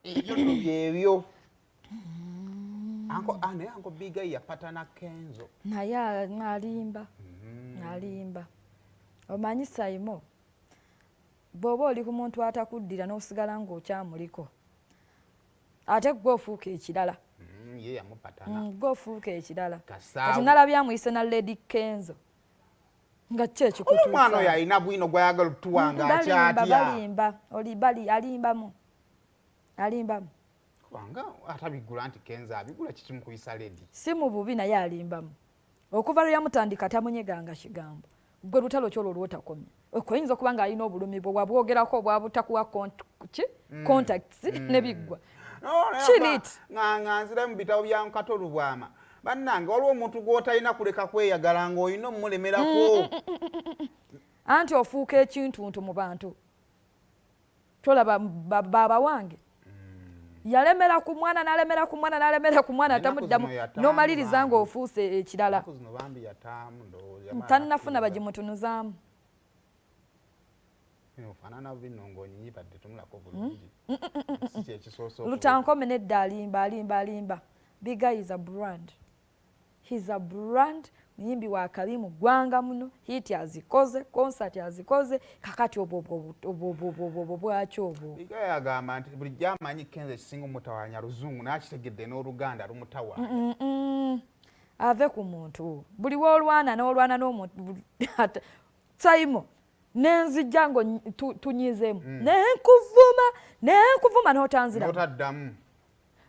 Ebyo nno byebyo. Anko, ah, naye Uncle Big Eye yapatana Kenzo. Naye alimba. Alimba. Omanyi Saimo, bw'oba oli ku muntu atakuddira n'osigala ng'okyamuliko, ate gwe ofuuka ekirala. Ye yamupatana. Gwe ofuuka ekirala. Kati nalabye amuyise na Lady Kenzo. Nga ki ekikutuusa? Omwana oyo alina bwino gw'ayagala otuwa nga akyatya. Balimba, oli bali alimbamu. Alimbamu. Kubanga atabigula nti Kenzo abigula kiki mukuyisa lady. Si mu bubi naye alimbamu. Okuva lwe yamutandika tamunyeganga kigambo. Gwe lutalo ki olwo lw'otakomya? Oyinza okuba ng'alina obulumi bwe wabwogerako obwabutakuwa ki? Contacts ne biggwa. Kill it. Nga nzira mu bitabo bya Nkato Lubwama. Bannange waliwo omuntu gw'otalina kuleka kweyagala ng'olina omulemerako. Anti ofuuka ekintuntu mu bantu. Tolaba baba wange. Yalemera ku mwana n'alemera ku mwana n'alemera ku mwana tamuddamu n'omaliriza ng'ofuuse ekirala. Tannafuna bagimutunuzaamu. Lutankome nedda alimba alimba alimba. Big Eye is a brand. He's a brand, muyimbi wa kabi mu ggwanga muno, hit azikoze, concert azikoze, kakati obwo obwo bwaki obwo? Big Eye agamba nti bulijjo amanyi Kenzo ekisinga omutawaanya Luzungu naye akitegedde n'Oluganda lumutawaanya. Ave ku muntu. Buli w'olwana n'olwana n'omuntu. Saimo, nenzijja ngo tunyizeemu. Nenkuvuma n'otanzira. N'otaddamu.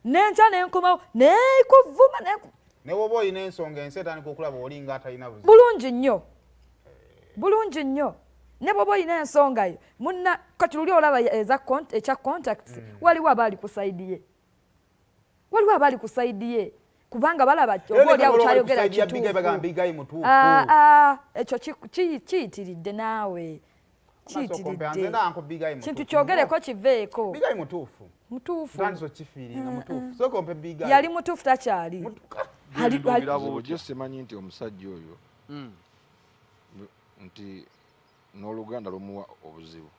Nenkya nenkomawo nekuvuma ne woba olina ensonga ensi etandika okulaba oli nga atalina buzibu. Bulungi nnyo, bulungi nnyo. Ne bwoba olina ensonga yo munna kati luli olaba ekya contacts, waliwo abaali ku side ye, waliwo abaali ku side ye kubanga balaba oba oli awo kyayogera kituufu. Ekyo kiyitiridde naawe. Kiyitiridde. Kintu kyogereko kiveeko. Big Eye mutuufu. Mutuufu. Ntandise okifiiringa mutuufu. Sooka ompe Big Eye. Yali mutuufu takyali. Bulijjo simanyi nti omusajja oyo nti n'Oluganda lumuwa obuzibu.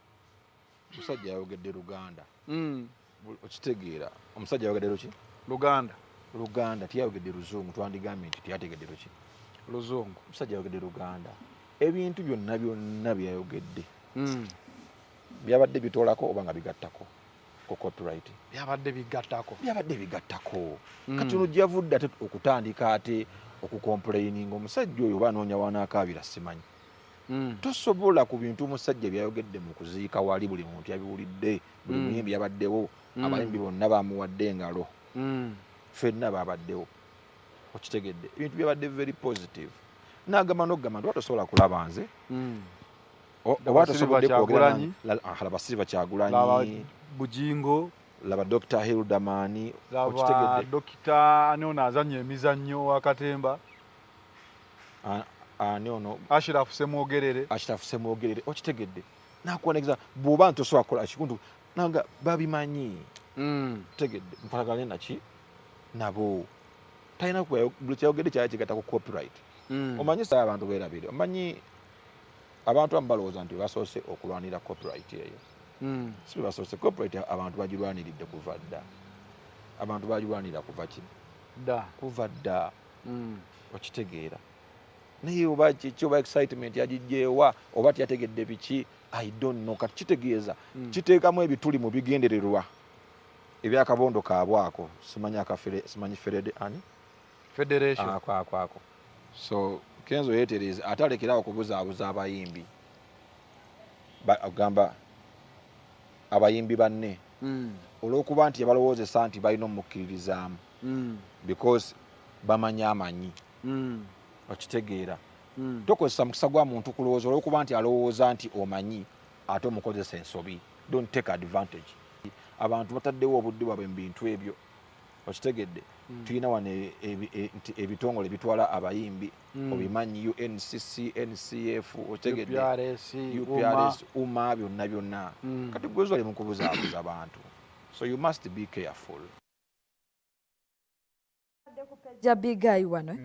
Omusajja yayogedde Luganda. Okitegeera omusajja yayogedde luki? Luganda. Luganda, teyayogedde Luzungu, twandigambye nti teyategedde luki? Luzungu. Omusajja yayogedde Luganda. Ebintu byonna byonna bye yayogedde byabadde bitoolako oba nga bigattako ku copyright? Byabadde bigattako. Byabadde bigattako. Kati ono gyavudde ate okutandika ate okucomplaininga omusajja oyo oba anoonya wanaakaabira simanyi. Tosobola ku bintu omusajja byayogedde mu kuziika wali buli muntu yabiwulidde, buli muyimbi yabaddewo, abayimbi bonna bamuwadde engalo. Ffenna babaddewo. Okitegedde. Ebintu byabadde very positive. N'agamba n'okugamba nti oba tosobola kulaba nze. Oba tosobodde kwogera laba Silver Kyagulanyi. Laba Bujingo. Laba Dr. Hilderman. Laba Okitegedde. Dr. ani ono azannya emizannyo wa Katemba. Ani ono? Ashraf Semwogerere. Ashraf Semwogerere. Okitegedde. Nakuwaniriza bw'oba nti osobola kukola ekintu nanga babimanyi. Okitegedde. Nkwatagane naki nabo. Talina buli kyayogedde kyali kigatta ku copyright. Omanyi saa abantu beerabire. Omanyi abantu abamu balowooza nti basoose okulwanira copyright eyo. Si be basoose. Copyright abantu bagirwaniridde kuva dda. Abantu bagirwanirira kuva ki? Dda. Kuva dda. Okitegeera. Naye oba kiki oba excitement yagiggyewa oba teyategedde biki, I don't know. Kati kitegeeza kiteekamu ebituli mu bigendererwa ebyakabondo kaabwe ako. Simanyi akafere, simanyi ferede ani? Federation. Ako, ako, ako. So Kenzo yeetereeze ate alekere awo okubuzaabuza abayimbi. Ogamba abayimbi banne. Olw'okuba nti yabalowoozesa nti balina omukkiririzaamu. Because bamanyi amanyi. Okitegeera. Tokozesa mukisa gwa muntu kulowooza olw'okuba nti alowooza nti omanyi ate omukozesa ensobi. Don't take advantage. Abantu bataddewo obudde bwabwe mu bintu ebyo. Okitegedde. Tulina wano nti ebitongole bitwala abayimbi. Obimanyi UNCC, NCF, okitegedde. UPRS, UPRS, UMA, byonna byonna. Kati gwe oli mu kubuzaabuza abantu. So you must be careful. Ja Big Eye wano.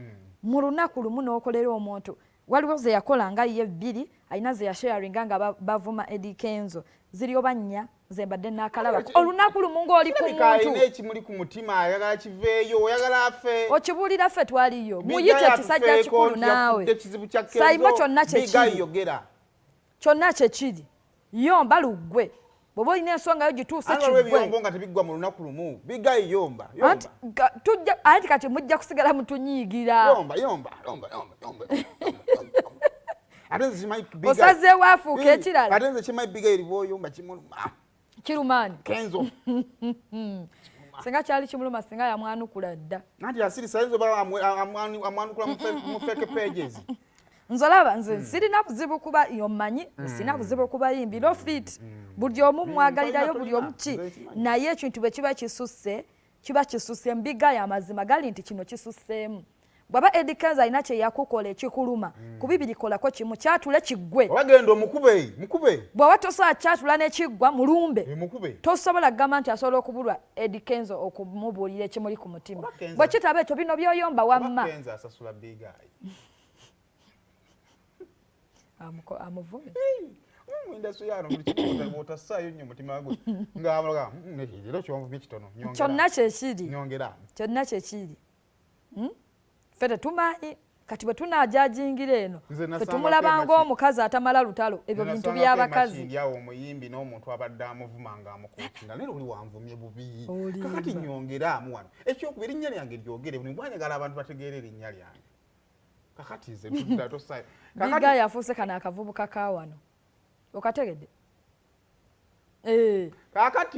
Mu lunaku lumu n'okolera omuntu. Waliwo ze yakola nga ye bbiri, alina ze yasharinga nga bavuma Eddy Kenzo. Ziri oba nnya. Nze mbadde nakalabako olunaku lumu ng'oli ku Kirabika alina muntu. Ekimuli ku mutima, ayagala kiveeyo, oyagala afe. Okibuulira ffe twaliyo. Muyite kisajja kikulu naawe. Ekizibu kya Saimo kyonna Kenzo, kye kiri. Big yogera. Kyonna kyekiri, yomba luggwe. Bw'oba olina ensonga yo gituuse Anti waliwo kiggwe. ebiyombo nga tebiggwa mu lunaku lumu. Big Eye yomba, yomba. Anti tujja, anti kati mujja kusigala mutunyiigira. Yomba, yomba, yomba, yomba, yomba, yomba, yomba. Ate nze kimanyi Big Eye. Osazeewo afuuka ekirala. Ate nze kimanyi Big Eye bw'oyomba kimuluma. Kirumaani? Kenzo. Singa kyali kimuluma, singa yamwanukula dda. Nanti asirisa, ayinza oba amwanukula mu fake pages. Nze olaba nze sirina buzibu kuba yommanyi, sirina buzibu kubayimbi no fit, buli omu mwagalirayo, buli omu ki. Nze kimanyi. Naye ekintu bwe kiba kisusse, kiba kisusse. Mbiga y'amazima gali nti kino kisusseemu. Bw'aba Eddy Kenzo alina kye yakukola ekikuluma, ku bibiri kolako kimu, kyatule kiggwe. Oba genda omukube, mukube. Bw'oba tosobola kyatula n'ekiggwa, mulumbe. Mukube. Tosobola kugamba nti asobola okubulwa Eddy Kenzo okumubuulira ekimuli ku mutima. Oba Kenzo- Bwe kitaba ekyo, bino by'oyomba Oba wamma. Kenzo asasula Big Eye. Amuvume. Mu industry yano buli kimu bw'otassaayo nnyo omutima gwe ng'amulaga, leero kyonvumye kitono, nyongera." Kyonna kyekiri. Nyongera. Kyonna kyekiri. Ffe tetumanyi. Kati bwe tunaajajingira eno, Nze ffe nasangako tumulaba ng'omukazi atamala lutalo. Ebyo Nze bintu nasangako by'abakazi. Emakindye awo omuyimbi n'omuntu abadde amuvuma ng'amukuutinga, naye oli wanvumye bubi. Olimba. Kakati nyongeraamu wano. Ekyokubiri, erinnya lyange lyogere, buli bwanyagala abantu bategeere erinnya lyange. Kakati nze ntudda tosaayo. Big Eye yafuuse kano akavubuka ka wano, okategedde? Eh. Kakati